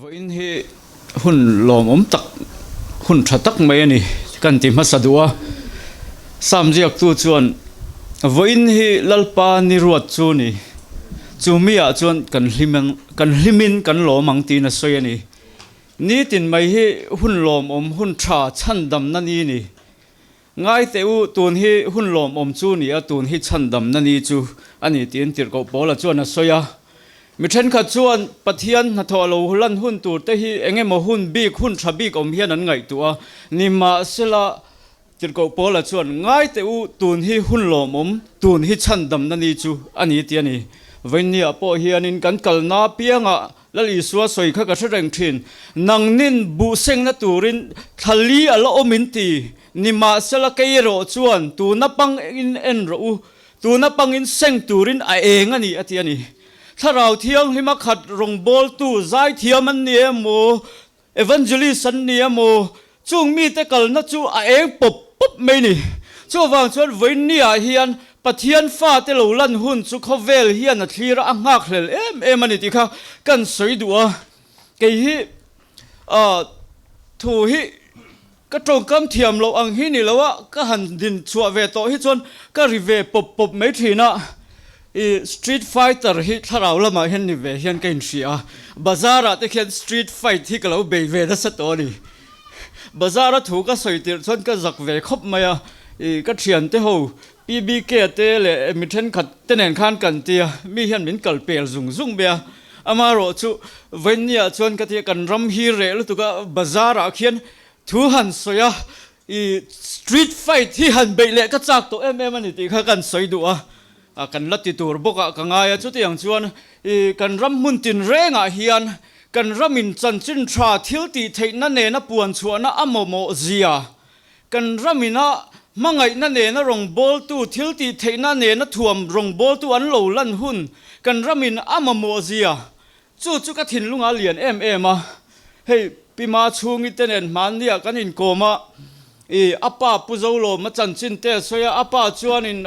Vawiin hi hun lawmawm tak, hun tha tak mai a ni kan ti hmasa duh a. Sam ziaktu chuan, Vawiin hi Lalpa ni ruat chu ni, chu miah chuan kan hlim ang, kan hlimin kan lawm ang tiin a sawi a ni. Nitin mai hi hun lawmawm, hun tha chhandamna ni ni. Ngai teh u, tun hi hun lawmawm chu ni a, tun hi chhandamna ni chu a ni tiin Tirhkoh Paula chuan a sawi a. Mi thenkhat chuan Pathian hnathawh lo lan hun tur te hi eng emaw hun bik, hun tha bik awm hian an ngaihtuah a, nimahsela Tirhkoh Paula chuan, Ngai teh u, tun hi hun lawmawm, tun hi chhandamna ni chu a ni ti a ni. Vawinia pawh hianin kan kalna apiangah Lal Isua sawi kha ka hre reng thin, Nangnin buh sengna turin thla li a la awm in ti, nimahsela kei erawh chuan tuna pangin en rawh u, tuna pangin seng turin a eng a ni a ti a ni. Thlarau Thianghlima khat rawngbawltu zaithiam an ni emaw, Evangelist an ni emaw, chung mite kalna chu a eng pawp pawp mai ni. Chuvang chuan vawiinniah hian Pathian fate lo lan hun chu khawvel hian a thlir a, a nghakhlel em em a ni tih kha kan sawi duh a. Kei hi thu hi ka tawngkam thiam loh ang hi ni lo a, ka han din chhuah ve tawh hi chuan ka ri ve pawp pawp mai thin a. I street fighter hi thlarau lamah hian ni ve hian ka inhria a, bazar ah te khian street fight hi ka lo bei ve nasa tawh a ni. Bazar a thu ka sawi tirh chuan ka zak ve khawp mai a, i ka thian te ho PBK te leh mi thenkhat te nen khan kan ti a, mi hian min kal pel zung zung mai a, amaherawh chu vawinia chuan ka ti a kan ram hi reh lutuk a, bazar ah khian thu han sawi a, i street fight hi han beih leh ka chak tawh em em a ni tih kha kan sawi duh a. A kan la ti tur bawkah ka ngai a, chutiang chuan i kan ram hmun tinrengah hian kan ramin chanchin tha thil tih theihna nena puan chhuahna a mawmawh zia, kan ramina hmangaihna nena rawngbawltu thil tih theihna nena thuam rawngbawltu an lo lan hun kan ramin a mamawh zia chu chu ka thinlungah a lian em em a. Hei Pi Ma chhungi te nen hmanniah kan inkawm a, i a pa Pu Zolawma chanchin te a sawi a, a pa chuanin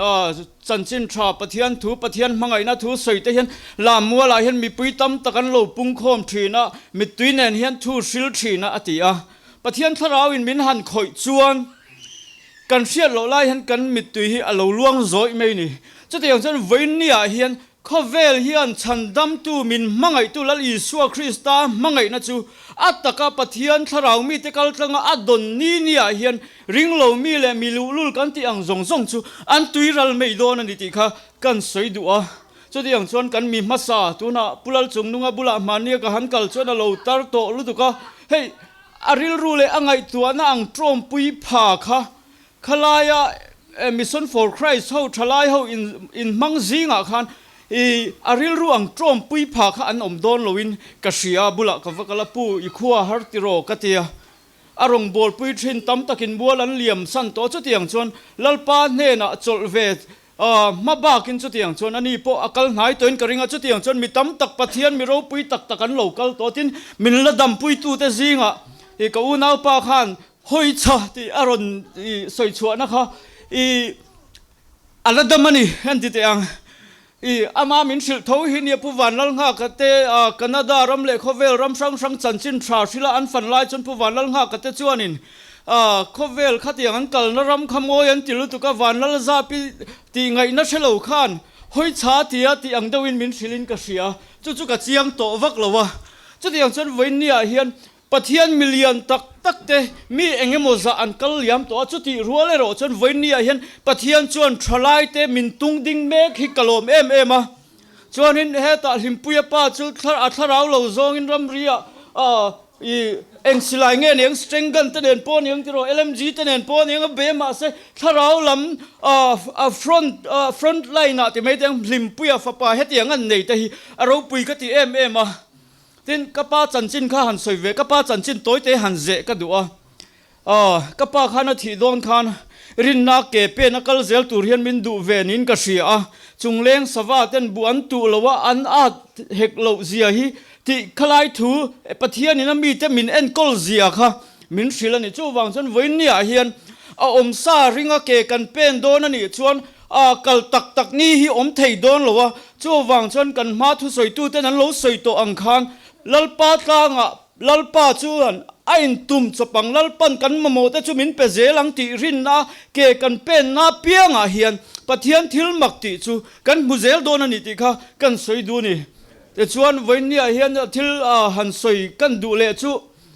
chanchin tha Pathian thu, Pathian hmangaihna thu sawi te hian Lammualah hian mipui tam tak an lo pungkhawm thin a, mittui nen hian thu hril thin a a ti a. Pathian thlarauin min han khawih chuan kan hriat loh lai hian kan mittui hi a lo luang zawih mai ni. Chutiang chuan vawiinniah hian Khawvel hian chhandamtu min hmangaihtu Lal Isua Krista hmangaihna chu a taka Pathian thlarau mite kaltlanga a dawn ni niah hian ringlo mi leh mi luhlul kan tih ang zawng zawng chu an tuiral mai dawn a ni tih kha kan sawi duh a. Chutiang chuan kan mi hmasa tunah Pu Lalchungnunga bulah hmania ka han kal chuan a lo tar tawh lutuk a, hei a rilru leh a ngaihtuahna ang tawmpui pha kha Khalaia Mission for Christ ho thalai ho in inhmang zingah khan i a rilru ang tawmpui pha kha an awm dawn loin ka hria, bulah ka va kal a, Pu, i khua har tiraw ka ti a. A rawngbawlpui thin tam takin mual an liam san tawh chutiang chuan Lalpa hnenah chawlh ve hma bakin chutiang chuan ani pawh a kal hnai tawhin ka ring a, chutiang chuan mi tam tak Pathian mi ropui tak tak an lo kal tawh tin min la dampuitute zingah i ka unaupa khan Hawi chha tih a rawn i sawi chhuahna kha i a la dam a ni an ti teh ang. I ama min hrilh tho hi nia Pu Vanlalnghaka te Canada ram leh khawvel ram hrang hrang chanchin tha hrila an fan lai chuan Pu Vanlalnghaka te chuanin khawvel khatiang an kalna ram kha mawi an ti lutuk a, Vanlalzapi tih ngaihna hre lo khan hawi chha tia tih ang deuhin min hrilhin ka hria. Chu chu ka chiang tawh vak lo a. Chutiang chuan vawiinniah hian Pathian milian tak tak te mi eng emaw zah an kal liam tawh a, chutih rual erawh chuan vawiinniah hian Pathian chuan thalai te min tung ding mek hi ka lawm em em a. Chuanin hetah Hlimpuia pa chu a thlarau lo zawngin ramri-ah i eng silai nge niang, string gun te nen pawh niang tiraw, LMG te nen pawh niang a be mahse thlarau lam a front front line ah ti mai te ang Hlimpuia fapa hetiang an nei te hi a ropui ka ti em em a. Tin, ka pa chanchin kha han sawi ve, ka pa chanchin tawi te han zeh ka duh a. Aw, ka pa khan a thih dawn khan rinna ke pen a kal zel tur hian min duh ve niin ka hria a, chungleng sava ten buh an tuh lo a, an at hek loh zia hi tih khalai thu Pathianin a mite min enkawl zia kha min hrilh a ni. Chuvang chuan vawiinniah hian a awmsa ringa ke kan pen dawn a nih chuan a kal tak tak ni hi awm thei dawn lo a, chuvang chuan kan hma thusawituten an lo sawi tawh ang khan Lalpa tlangah Lalpa chuan a intum chawp ang, Lalpan kan mamawhte chu min pe zel ang tih rinna ke kan penna apiangah hian Pathian thil mak tih chu kan hmu zel dawn a ni tih kha kan sawi duh a ni. Tichuan, vawiinniah hian thil han sawi kan duh leh chu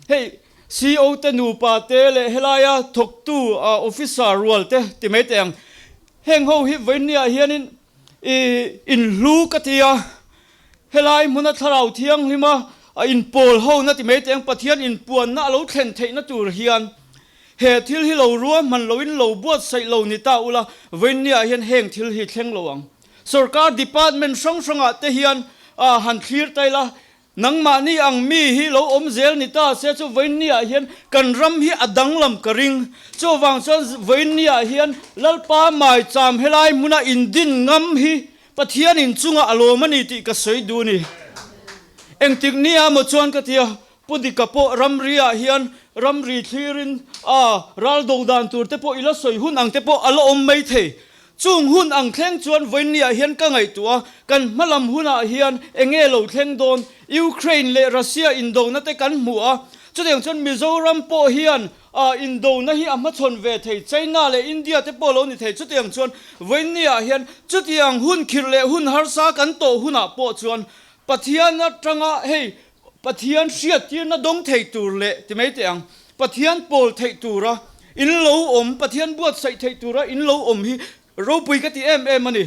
hei CO te nupa te leh helaia thawktu officer rual te ti mai teh ang. Heng ho hi vawiinniah hianin i inhlu ka ti a, helai hmuna thlarau thianghlima inpawl hona ti mai teh ang Pathian inpuanna a lo thlen theihna tur hian he thil hi lo ruahman loin lo buatsaih lo ni ta ula vawiinniah hian heng thil hi thleng lo ang. Sorkar department hrang hrangah te hian han thlir ta ila, nangmahni ang mi hi lo awm zel ni ta se chu vawiinniah hian kan ram hi a danglam ka ring. Chuvang chuan vawiinniah hian Lalpa maicham helai hmuna indin ngam hi Pathian inchungah a lawm a ni tih ka sawi duh a ni. Engtik nia maw chuan ka ti a, Pu Dika pawh ramri-ah hian ramri thlirin a ral do dan tur te pawh i la sawi hun ang te pawh a la awm mai thei. Chung hun ang thleng chuan vawiinniah hian ka ngaihtuah a, kan hmalam hunah hian eng nge lo thleng dawn? Ukraine leh Russia indona te kan hmu a, chutiang chuan Mizoram pawh hian indona hi a hmachhawn ve thei, China leh India te pawh lo ni thei, chutiang chuan vawiinniah hian chutiang hun khirh leh hun harsa kan tawh hunah pawh chuan Pathian atanga hei Pathian hriattirna dawng thei tur leh ti mai teh ang, Pathian pawl theih tura in lo awm, Pathian buatsaih theih tura in lo awm hi ropui ka ti em em a ni.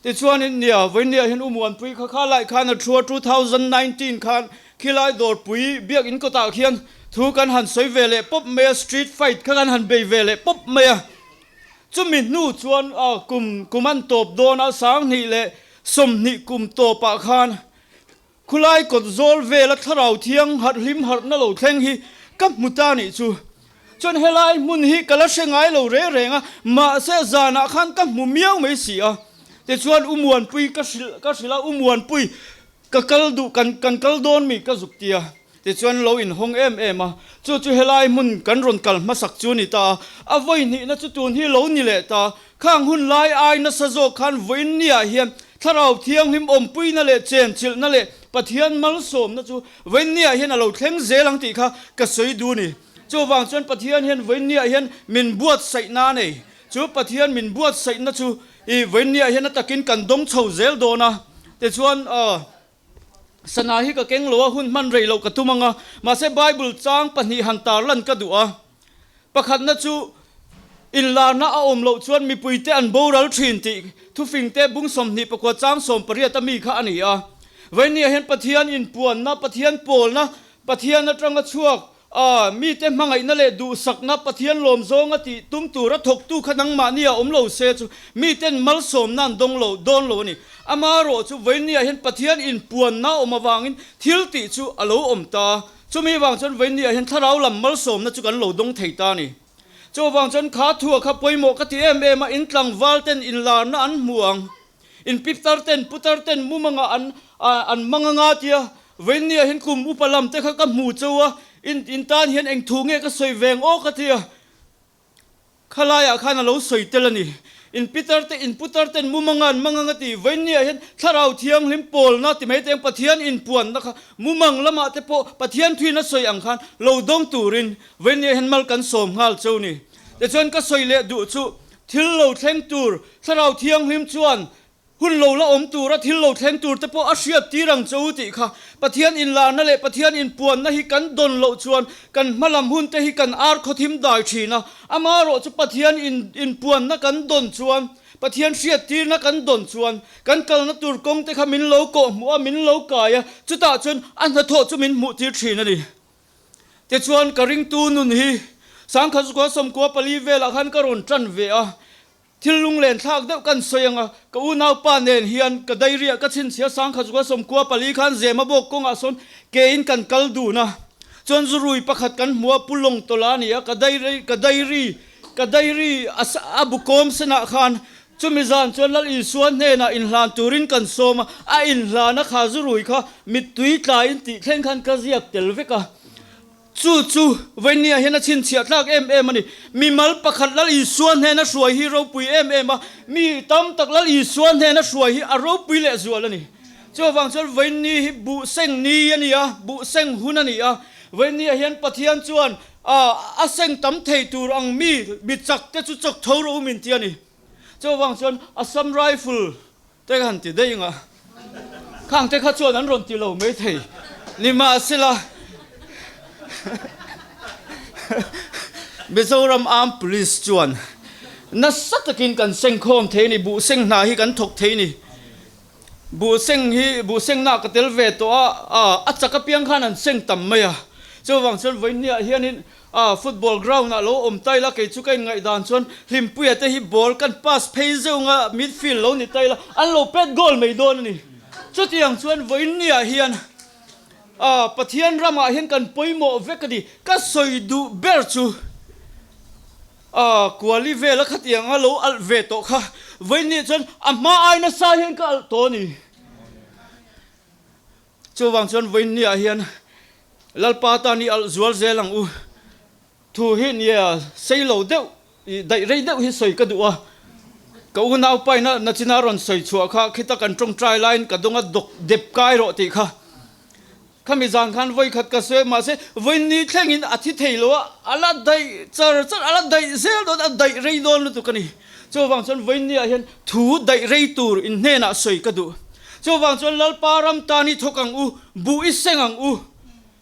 Tichuanin nia, vawinia hian U Muanpui kha kha lai khan a thu a, 2019 khan khilai dawrpui biakinn kawtah khian thu kan han sawi ve leh pawp mai a, street fight kha kan han bei ve leh pawp mai a. Chumi hnu chuan kum kum an tawp dawn a, 2020 kum tawpah khan Khulai kawt zawl vela thlarau thiang harh hlim harhna lo thleng hi ka hmu ta nih chu. Chuan helai hmun hi ka la hre ngai lo reng reng a, mahse zanah khan ka hmu miau mai si a. Tichuan U Muanpui ka hrilh ka hrilh a, U Muanpui ka kal duh kan kan kal dawn mi ka zuk ti a. Tichuan lo inhawng em em a, chu chu helai hmun kan rawn kal hmasak chu a ni ta a, a vawi hnihna chu tun hi lo ni leh ta. Khang hun lai ai nasa zawk khan vawiin niah hian Thlarau Thianghlim awmpuina leh chenchilhna leh Pathian malsawmna chu vawiin niah hian a lo thleng zel ang tih kha ka sawi duh a ni. Chuvang chuan Pathian hian vawiin niah hian min buatsaihna a nei. Chu Pathian min buatsaihna chu i vawiin niah hian a takin kan dawng chho zel dawn a. Tichuan, Sana hi ka keng lo a, hun hman rei loh ka tum ang a, mahse Bible chang pahnih han tarlan ka duh a. Pakhatna chu, inlarna a awm loh chuan mipuite an boral thin tih thufingte bung 24 chang 18 a mi kha a ni a. Vawinia hian Pathian inpuanna, Pathian pawlna, Pathian atanga chhuak A, mite hmangaihna leh duhsakna Pathian lawm zawnga tih tum tura thawktu kha nangmahni a awm lo se chu miten malsawmna an dawng lo dawn lo a ni. Amaherawh chu vawiinniah hian Pathian inpuanna a awm avangin thil tih chu a lo awm ta. Chumi vang chuan vawiinniah hian thlarau lam malsawmna chu kan lo dawng thei ta a ni. Chuvang chuan kha thua kha pawimawh ka ti em em a, in tlangval ten inlarna an hmu ang. In pitar ten putar ten mumanga an an mang anga tia vawiinniah hian kum upa lam te kha ka hmu chauh a, in in tan hian eng thu nge ka sawi veng aw ka tia khalaiah khan a lo sawi tel a ni. In pitar te in putar ten mumanga an mang anga ti vawiinniah hian thlarau thianghlim pawlna ti mai teng Pathian inpuanna kha mumang lamah te pawh Pathian thuin a sawi ang khan lo dawng turin vawiinniah hian mal kan sawm nghal chauh ni. Tichuan ka sawi leh duh chu thil lo thleng tur Thlarau Thianghlim chuan hun lo la awm tura thil lo thleng tur te pawh a hriat tir ang che u tih kha Pathian inlarna leh Pathian inpuanna hi kan dawn loh chuan kan hmalam hun te hi kan ar khawthim dai thin a, amaherawh chu Pathian inpuanna kan dawn chuan Pathian hriat tirna kan dawn chuan kan kalna tur kawng te kha min lo kawh hmuh a, min lo kai a, chutah chuan a hnathawh chu min hmuh tir thin a ni. Tichuan ka ringtu nun hi 1994 velah khan ka rawn tan ve a, Thil lunglen thlak deuh kan sawi ang a, ka unaupa nen hian ka diary-ah ka chhinchhia 1994 khan Zema bawk kawngah sawn kein kan kal dun a, chuan zurui pakhat kan hmu a, Pu Lawngtawla a ni a, ka diary, ka diary, ka diary a a bu kawm senah khan chumi zan chuan Lal Isua hnenah inhlan turin kan sawm a, a inhlana kha zurui kha mittui tlaiin tih thleng khan ka ziak tel vek a. Chu chu Vainia hian a chhinchhiah tlak em em a ni. Mimal pakhat Lal Isua hnena hruai hi ropui em em a, mi tam tak Lal Isua hnena hruai hi a ropui lehzual a ni. Chuvang chuan vawiin hi buh seng ni a ni a, buh seng hun a ni a. Vawiin niah hian Pathian chuan a seng tam thei tur ang mi mi chak te chu chawk tho rawh u min ti a ni. Chuvang chuan Assam Rifle te ka han ti daih ang a, khang te kha chuan an rawn ti lo mai thei. Nimahsela Mizoram Armed Police chuan nasa takin kan sengkhawm thei a ni, buh seng hna hi kan thawk thei a ni. Buh seng hi buh sengna ka tel ve tawh a, a a chak apiang khan an seng tam mai a. Chuvang chuan vawiinniah hianin a football ground ah lo awm ta ila kei chu ka inngaihdan chuan Hlimpuia te hi ball kan pass phei zeuh anga midfield lo ni ta ila an lo pet goal mai dawn a ni. Chutiang chuan vawiinniah hian a Pathian ramah hian kan pawimawh vek a ni. Ka sawi duh ber chu. A kuali vela khatiang a lo alh ve tawh kha vawiin chuan a hma ai nasa hian ka alh tawh a ni. Chuvang chuan vawiin niah hian Lalpa tan i alh zual zel ang u. Thu hi nia sei lo deuh i daih rei deuh hi sawi ka duh a. Ka unau paina nachina rawn sawi chhuah kha khita kan tawngtai laiin ka dawnga dawk dep kai rawh tih kha. Khami zan khan vawi khat ka sawi a, mahse vawi ni thlengin a thi thei lo a, a la daih char char, a la daih zel dawn, a daih rei dawn lutuk a ni. Chuvang chuan vawi niah hian thu daih rei tur in hnenah sawi ka duh. Chuvang chuan Lalpa ram tan i thawk ang u, buh i seng ang u,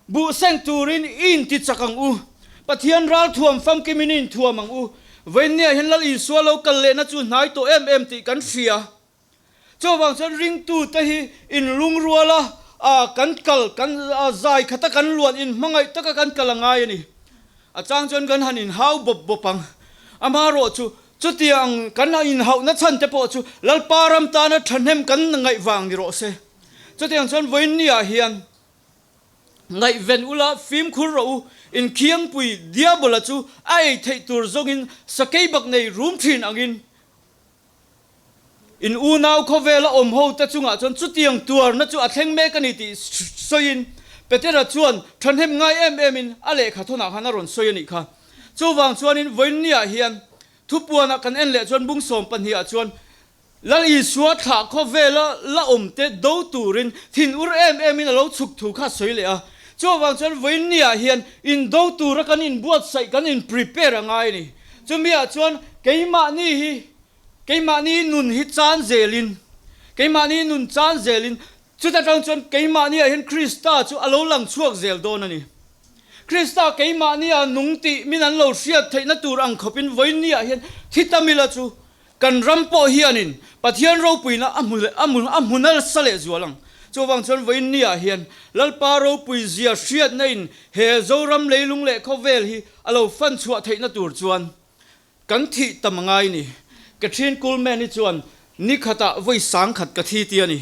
buh seng turin i inti chak ang u, Pathian ral thuam famkimin i inthuam ang u. Vawi niah hian Lal Isua lo kal lehna chu hnai tawh em em tih kan hria. Chuvang chuan ringtute hi inlungrual a, kan kal, kan zai khata kan luan inhmangaih taka kan kal a ngai a ni. A chang chuan kan han inhau bawp bawp ang. Amaherawh chu, chutiang kan inhauhna chhan te pawh chu Lalpa ram tana thahnem kan ngaih vang ni rawh se. Chutiang chuan vawiinniah hian ngaihven ula fimkhur rawh u, inkhiangpui Diabola chu a ei theih tur zawngin sakei bak nei rum thin angin, In unau khawvela awm ho te chungah chuan chutiang tuarna chu a thleng mek a ni tih sawiin Petera chuan thahnem ngai em emin a lehkha thawnah khan a rawn sawi a nih kha. Chuvang chuanin vawiinniah hian thupuanah kan en leh chuan bung 12 ah chuan Lal Isua thlah khawvela la awm te do turin thinur em emin a lo chhuk thu kha a sawi leh a. Chuvang chuan vawiinniah hian indo tura kan inbuatsaih kan in prepare a ngai a ni. Chumiah chuan keimahni hi, keimahni nun hi chan zelin, keimahni nun chan zelin, chuta tang chuan keimahniah hian Krista chu a lo lang chhuak zel dawn a ni. Krista keimahnia nung tih min an lo hriat theihna tur ang khawpin vawiinniah hian thi tam ila chu kan ram pawh hianin Pathian ropuina a hmu leh a hmu a hmu nasa leh zual ang. Chuvang chuan vawiinniah hian Lalpa ropui zia hriatna in he Zoram leilung leh khawvel hi A lo fan chhuah theihna tur chuan kan thih tam a ngai ni. Catherine Kuhlman-i chuan ni khatah vawi sangkhat ka thi ti a ni.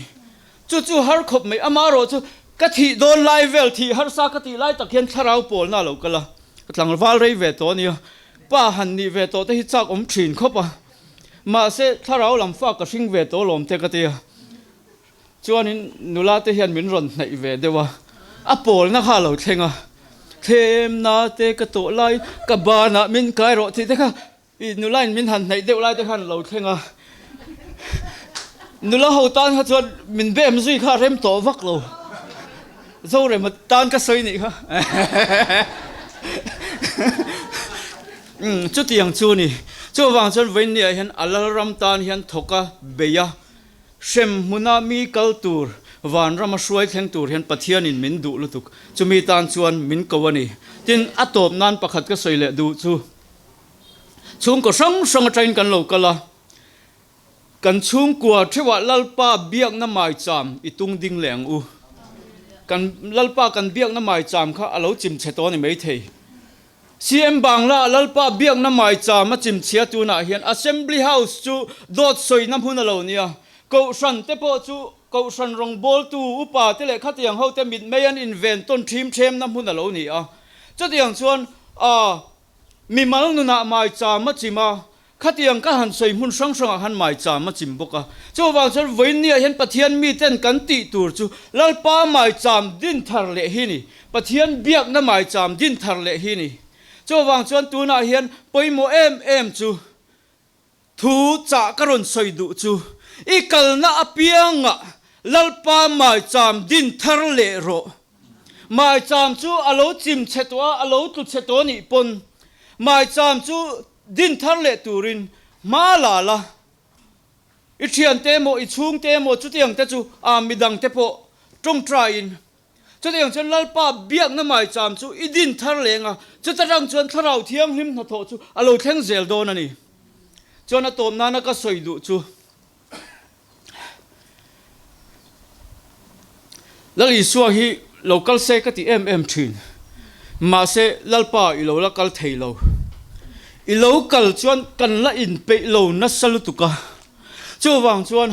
Chu chu har khawp mai. Amaherawh chu ka thih dawn lai vel, thih harsa ka tih lai tak hian thlarau pawlna a lo kal a. Ka tlangval rei ve tawh a nia. Pa han nih ve tawh te hi chak awm thin khawp a. Mahse thlarau lam fa ka hring ve tawh lawm te ka ti a. Chuanin nula te hian min rawn hnaih ve deuh a, a pawlna kha a lo thleng a, thlemna te ka tawh lai, ka banah min kai rawh tih te kha i nula in min han hnaih deuh lai te khan a lo thleng a, nula ho tan kha chuan min bem zui kha a rem tawh vak lo, Zorema tan ka sawi nih kha umm chutiang chu a ni, chuvang chuan vawiinniah hian a Lalram tan hian thawk a bei a. Hrem hmuna mi kal tur, vanrama hruai thleng tur hian Pathianin min duh lutuk. Chumi tan chuan min ko a ni. Tin, a tawp nan pakhat ka sawi leh duh chu, chhungkaw hrang hrang atangin kan lo kal a, kan chhungkua theuhah Lalpa biakna maicham i tung ding leh ang u. Kan Lalpa kan biakna maicham kha a lo chimchhe tawh a ni maithei. CM Bangla Lalpa biakna maicham a chimchhia tunah hian Assembly House chu dawt sawina hmun a lo nia. Kohhran te pawh chu Kohhran rawngbawltu upa te leh khatiang ho te mitmei an inven tawn thim themna hmun a lo ni a. Chutiang chuan a mimal nunah maicham a chim a, Khatiang ka han sawi hmun hrang hrangah khan maicham a chim bawk a. Chuvang chuan vawiinniah hian Pathian miten kan tih tur chu Lalpa maicham din thar leh hi ni. Pathian biakna maicham din thar leh hi ni. Chuvang chuan tunah hian pawimawh em em chu thu chah ka rawn sawi duh chu i kalna apiangah. Lalpa maicham din thar leh rawh. Maicham chu a lo chim chhe tawh a, a lo tlu chhe tawh nih pawn maicham chu din thar leh turin hma la la. I thiante emaw, i chhungte emaw chutiang te chu a midangte pawh tawngtaiin chutiang chuan Lalpa biakna maicham chu i din thar leng a, chuta tang chuan Thlarau Thianghlim hnathawh chu a lo thleng zel dawn a ni. Chuan a tawp nana ka sawi duh chu Lal Isua hi lo kal se ka ti em em thin. Mahse Lalpa i lo la kal thei lo. I lo kal chuan kan la inpeih lo nasa lutuk a. Chuvang chuan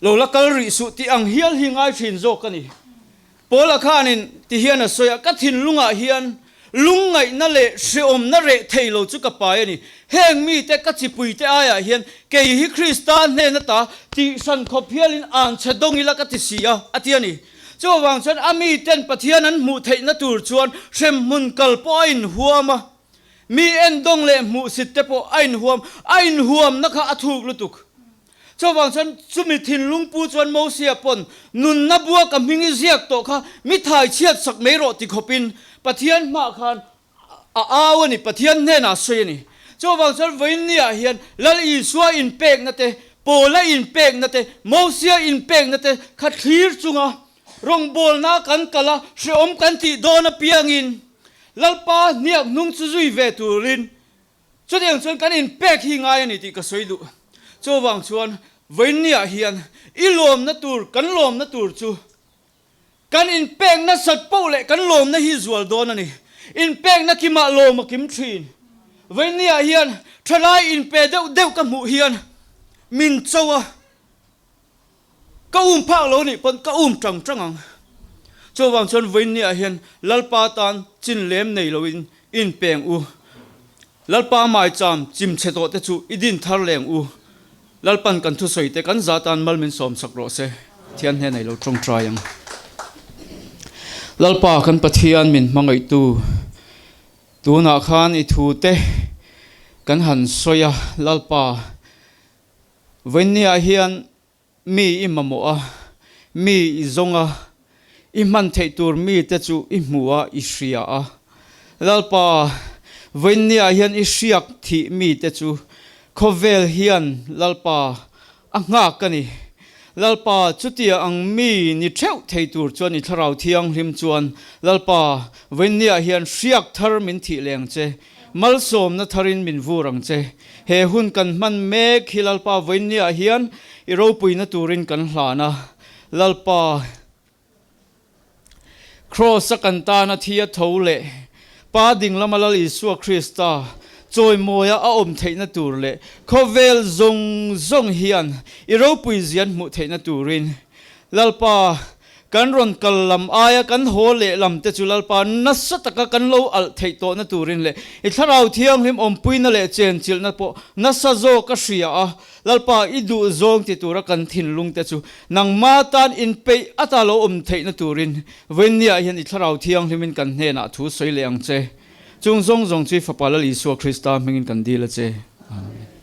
lo la kal rih suh tih ang hial hi ngai thin zawk a ni. Paula khanin ti hian a sawi a, Ka thinlungah hian lungngaihna leh hreawmna reh thei lo chu ka pai a ni. Heng mite ka chipuite aiah hian kei hi Krista hnen ata tihhran khawp hialin an chhe dawng ila ka ti si a, a ti a ni. Chuvang chuan a miten Pathian an hmuh theihna tur chuan hremhmun kal pawh a inhuam a, mi endawng leh hmuhsit te pawh a inhuam, a inhuamna kha a thuk lutuk. Chuvang chuan chumi thinlung pu chuan Mosia pawn nunna bua ka hming i ziak tawh kha mi thai chhiat sak mai rawh ti khawpin Pathian hmah khan a au a ni, Pathian hnenah a sawi a ni. Chuvang chuan vawiinniah hian Lal Isua inpekna te, Paula inpekna te, Mosia inpekna te kha thlir chunga rawngbawlna kan kal a, hrehawm kan tih dawn apiangin Lalpa hniak hnung chu zui ve turin Chutiang chuan kan inpek hi ngai a ni tih ka sawi duh. Chuvang chuan vawiinniah hian i lawmna tur, kan lawmna tur chu kan inpek nasat poh leh kan lawmna hi zual dawn a ni. Inpekna kimah lawm a kim thin. Vawiinniah hian thalai inpe deuh deuh ka hmuh hian min cho a. Ka um phak lo nih pawn ka um tang tang ang. Chuvang chuan vawiinniah hian Lalpa tan chin lem nei loin inpeng u. Lalpa maicham chim chhe tawh te chu i din thar leng u. Lalpan kan thusawi te kan za tan mal min sawm sak rawh se. Thian hne nei lo tawngtai ang. Lalpa kan Pathian min hmangaihtu tunah khan i thu te kan han sawi a, Lalpa Vawiinniah hian mi i mamawh a, mi i zawng a, i hman theih tur mite chu i hmu a, i hria a. Lalpa, vawiinniah hian i hriak thih mite chu khawvel hian Lalpa a nghak a ni. Lalpa, chutia ang mi ni theuh thei tur chuan i Thlarau Thianghlim chuan Lalpa, vawiinniah hian hriak thar min thih leng che. Malsawmna tharin min vur ang che. He hun kan hman mek hi Lalpa vawiinniah hian i ropuina turin kan hlan a. Lalpa, Kraws-a kan tana thi a tho leh Pa dinglama Lal Isua Krista chawimawia a awm theihna tur leh khawvel zawng zawng hian i ropui zian hmuh theihna turin Lalpa, Kan rawn kal lam aia kan haw leh lam te chu Lalpa nasa taka kan lo alh theih tawhna turin leh i Thlarau Thianghlim awmpuina leh chenchilhna pawh nasa zawk a hria a, Lalpa i duh zawng ti tura kan thinlung te chu nangma tan inpeih ata lo awm theihna turin vawiinniah hian i Thlarau Thianghlimin kan hnenah thu sawi leh ang che. Chung zawng zawng chu i Fapa Lal Isua Krista hmingin kan dil a che. Amen.